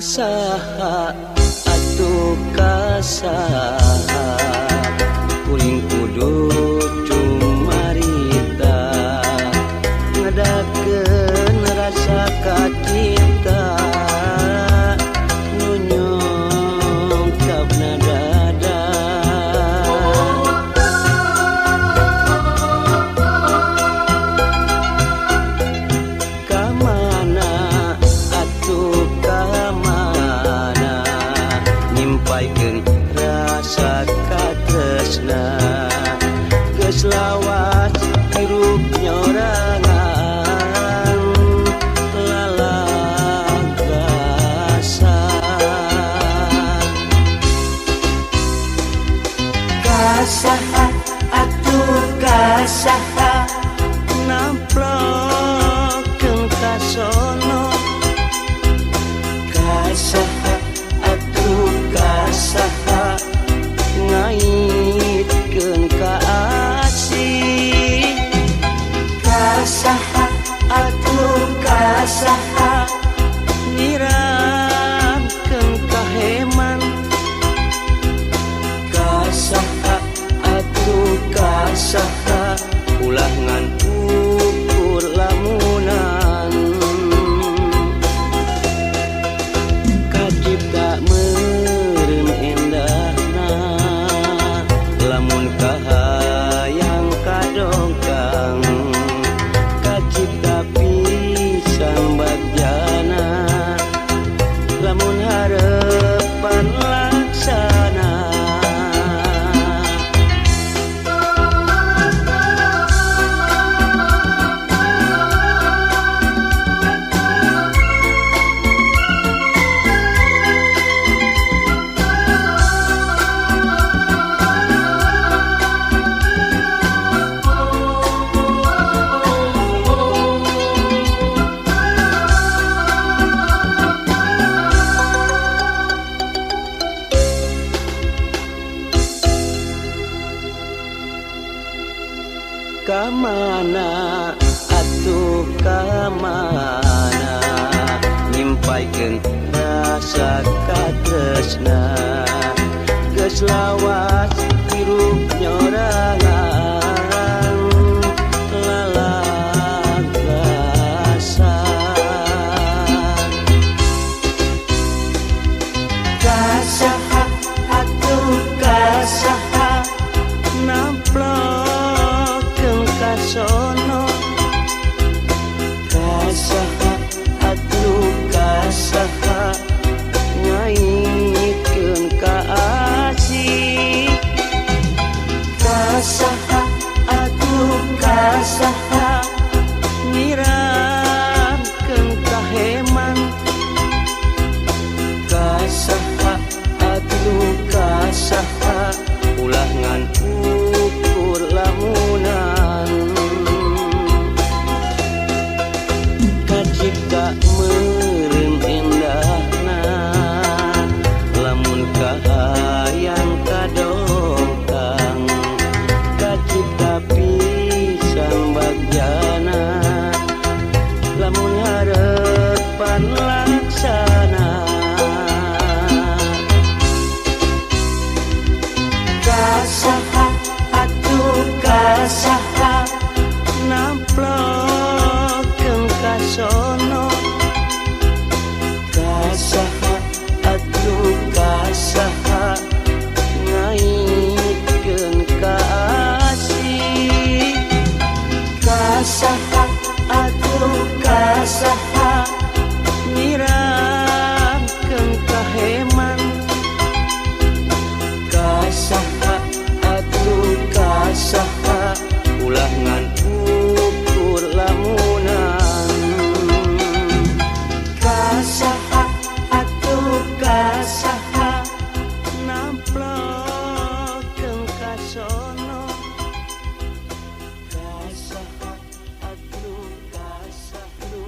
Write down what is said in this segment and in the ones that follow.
Kasaha atuh kasaha kuring kudu cumarita ngadakeun rasa kacinta nu nyungkapna dada. Kamana atuh kamana nyimpaikeun rasa katresna geus lawas hirup nyorangan lalagasa. Kasaha atuh kasaha namplokeun kasono? Kasaha atuh kasaha ngaitkeun ka asih? Kasaha atuh kasaha nyiramkeun kaheman? Kasaha atuh kasaha ulah ngan ukur lamunan? Kacipta meureun endahna lamun kahayang kadongkang, kacipta pisan bagjana lamun harepan laksana. Kamana atuh kamana nyimpaikeun rasa katresna geus lawas hirup nyorangan lalagasa. Kasaha atuh kasaha namplokeun kasono? Kasaha atuh kasaha ngaitkeun ka asih? Kasaha atuh kasaha nyiramkeun kaheman? Kasaha atuh kasaha ulah ngan ukur lamunan? Kacipta meureun endahna lamun kahayang kadongkang, kacipta pisan bagjana lamun harepan laksana. Kasaha atuh kasaha namplokeun kasono? Kasaha atuh kasaha ngaitkeun ka asih? Kasaha atuh kasaha nyiramkeun kaheman? Kasaha atuh kasaha ulah ngan ukur lamunan? Kasaha atuh kasaha namplokeun kasono? Kasaha atuh kasaha.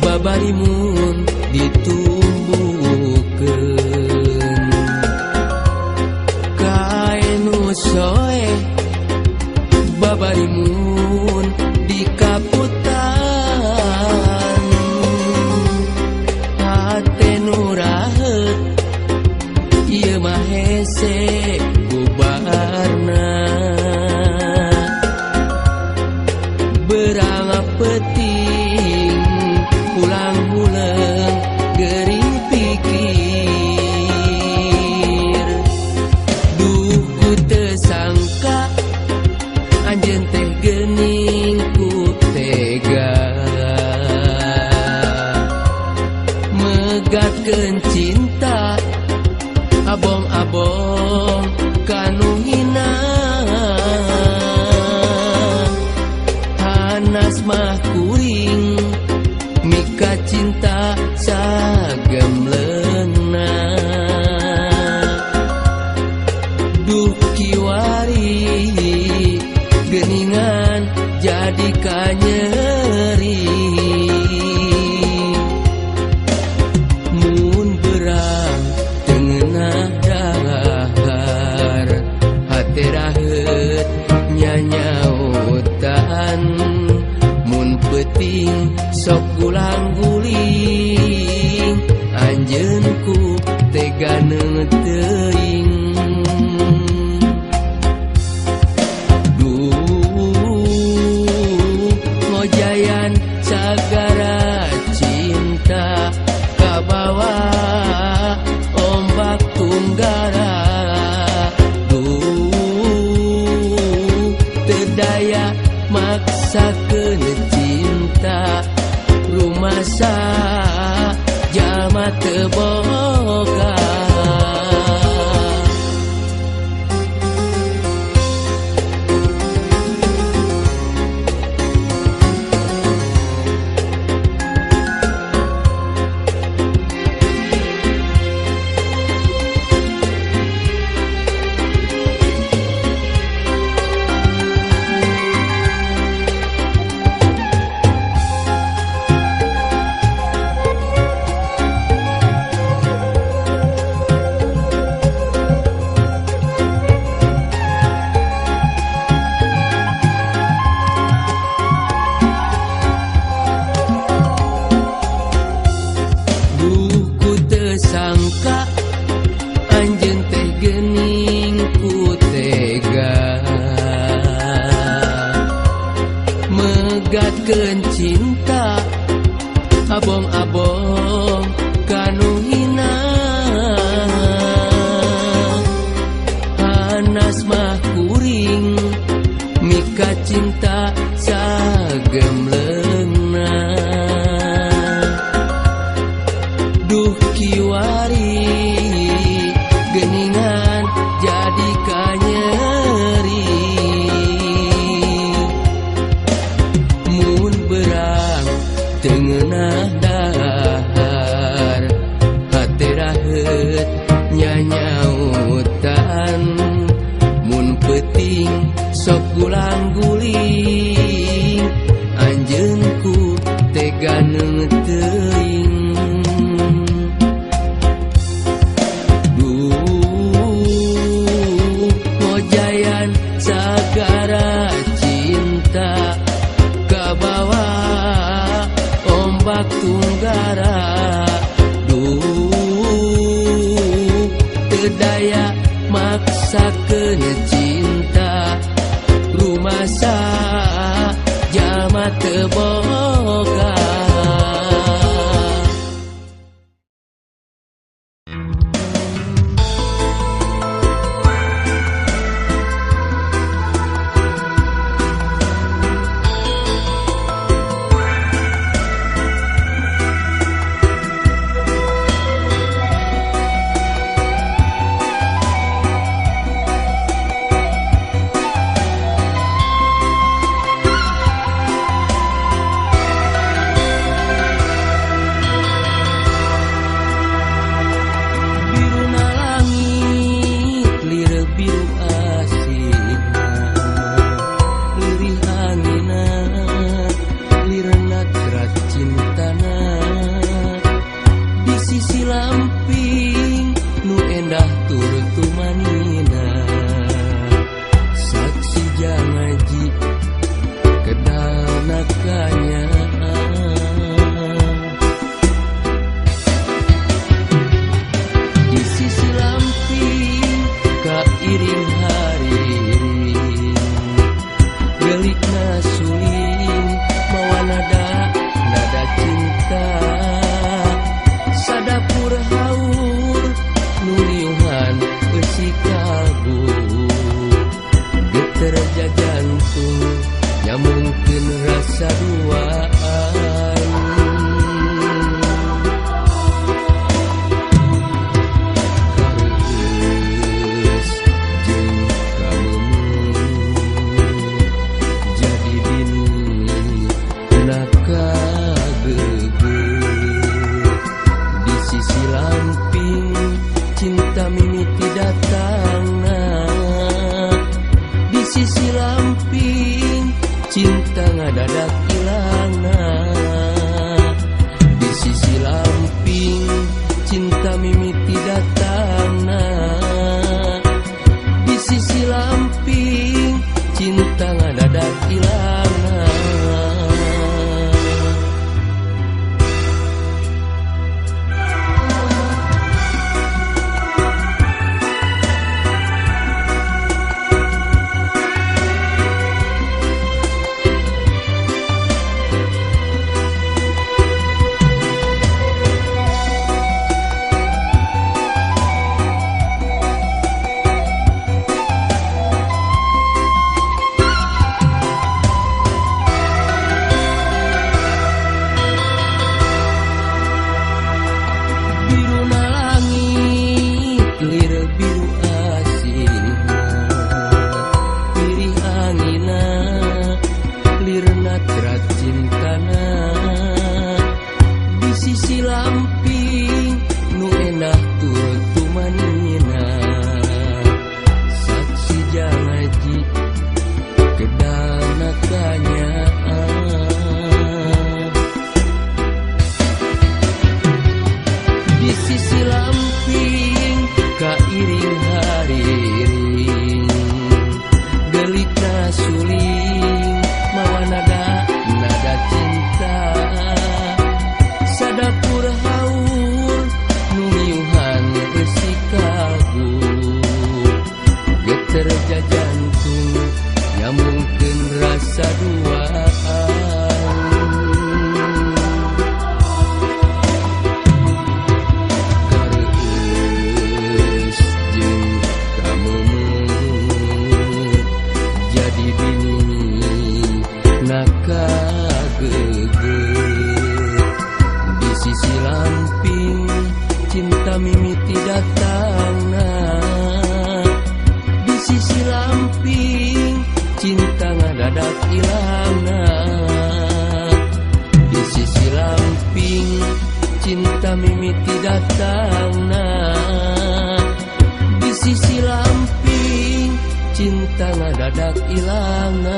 Babarimun ditumbuhkeun kae nu soeh babarimun dikaputan hate nu raheut ieu mah hese bubarna berang peuting pulang huleung gering pikir duh ku teu sangka anjeun teh geuning ku tega megatkeun cinta abong-abong kanu hina hanas mah kuring mika cinta sagemleungna duh kiwari geuningan jadi kanyeri mun berang teu ngeunah dahar hate raheut nyanyautan mun peuting sok gulang-guling anjeun ku tega teuing duh ngojayan sagara cinta kabawa ombak tunggara duh teu daya maksakeun cinta rumasa jalma teu boga. Sangka anjeun teh geuning ku tega megatkeun cinta abong-abong kanu hina hanas mah kuring mika cinta sagemleungna duh kiwari geuningan jadi kanyeri mun berang teu ngeunah dahar hate raheut nyanyautan mun peuting sok gulang-guling anjeun ku tega teuing sagara cinta kabawa ombak tunggara duh teu daya maksakeun cinta rumasa jalma teu boga. iring hariring gelikna suling mawa nada nada cinta sadapur haur nu miuhan reusi kaguh geter jajantung nyambungkeun rasa duaan. Kareueus jeung kameumut jadi bini nakageugeuh di sisi lamping cinta mimiti datangna di sisi lamping cinta ngadadak ilangna di sisi lamping cinta mimiti datangna di sisi lamping cinta ngadadak ilangna.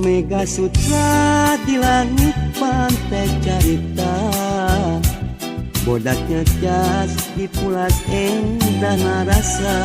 Mega Sutra di langit pantai carita bodaknya jas dipulas endah narasa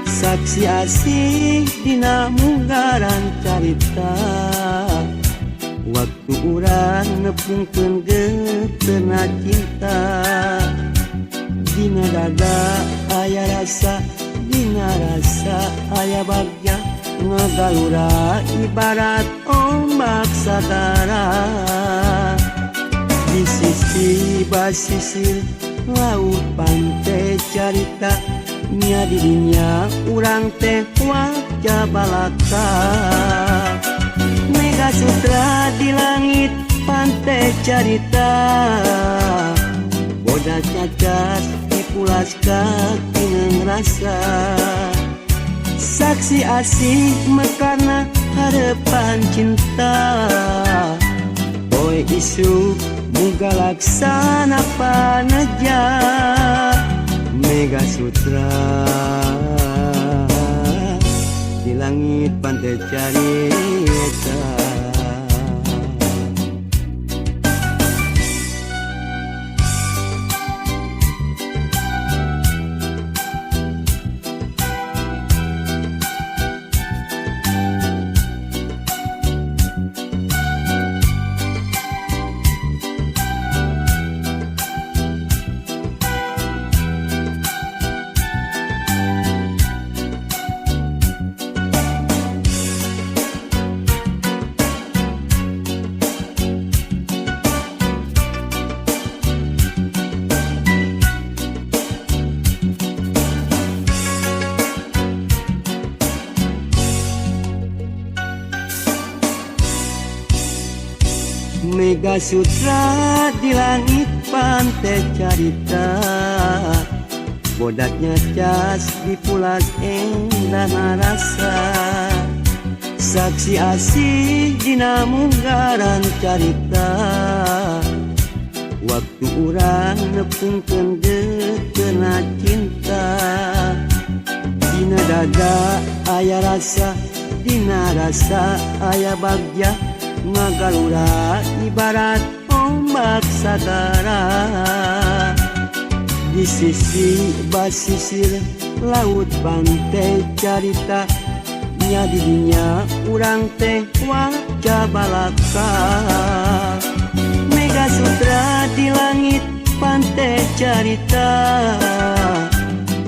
saksi asih dina munggaran carita waktu urang nepungkeun geutena cinta dina dada aya rasa dina rasa aya bagja ngagalura ibarat ombak sagara di sisi basisir laut pantai carita nya dirinya urang teh wajah balaka Mega Sutra di langit pantai carita bodak cacat dipulas kaki rasa saksi asih mekarna harapan cinta boy isu muga laksana paneja Mega Sutra di langit pantai carita. Mega Sutra di langit pantai carita bodaknya cas dipulas endah rasa saksi asih dina munggaran carita waktu urang nepungkeun geutena cinta dina dada aya rasa dina rasa aya bagja ngagalura ibarat ombak sagara di sisi basisir laut pantai carita nya didinya urang teh wajah balaka Mega Sutra di langit pantai carita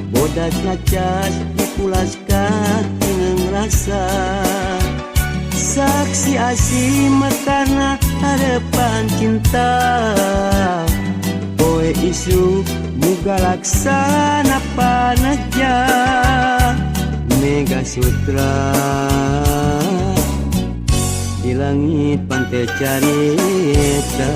bodak ngacas dipulas kaki rasa saksi asih mekarna harapan cinta poe isu muga laksana paneja. Mega Sutra. Di langit pantai carita.